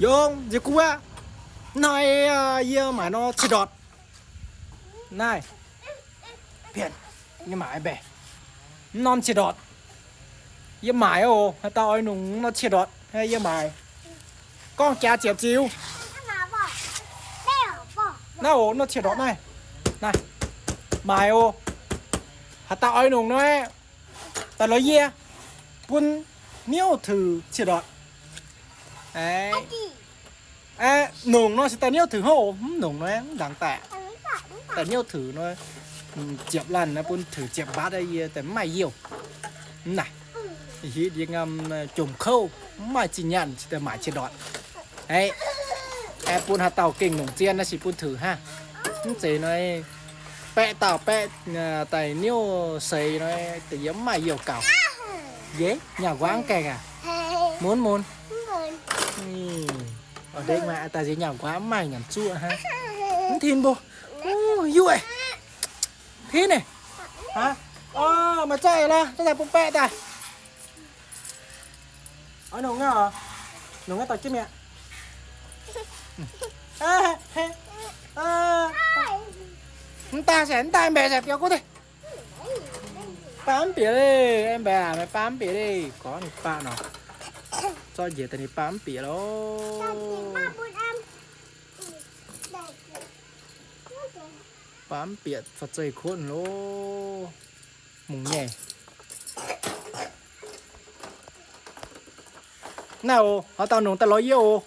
Yungz, nziex guv aqv. Hnoi yie maaic nor ciex ndortc. Naaiv, mv norm ciex ndortc. Yie maaic oc. Haaix dauh oix nongc nor ciex ndortc, yie maaic. Gorngv jaax ziepc ziux. Naaiv oc, nor ciex ndortc naaiv. Naaiv, maaic oc. Haaix dauh oix nongc nor, daaih lorz yie, bun niouv tuix ciex ndortc. Nongc nor se daaih niouv tuix hov, mv nongc nor mv nzangc daaih. Daaih niouv tuix nor, ziepc laanh nor bun tuix ziepc mbatv, yie daaih mv maaih youh. Mv naaic, hitv yie ngam jomc kouv, mv maaih zinh nyaanh daaih maaic ciex ndortc. Aeqv, bun haaix dauh gengh nongc zien naaiv se bun tuix hnangv. Mv zeiz nor, baeqv dauh baeqv daaih niouv seix nor, da'yietv mv maaih youh gaux. Yie nyaah nquaqv mv gaengh aqv. Mun mun. Deix maaih daaih nziez nyaah nquaqv mv maaih nyanc zuoqv hnangv. Mv tin mbuo. Yuoqv. Tin naaic. Maaih zorqv lorz, zorqv daaih bun baeqv daaih. Oix nongc aqv. Nongc aqv, dorh jienv mi'aqv. Mv daaih se mv daaih, mbaeqc se biaux guv deix. Baav mv bieqc leiz, mbaeqc aac, meih baav mv bieqc leiz. Gorngv ninh baav nor, zorqv njiec daaih ninh baav mv bieqc loh. Baav mv bieqc faaux zeih kuotv loh. Mungh nyei. Naaiv oc, haaix dauh nongc daaih lorz yie oc.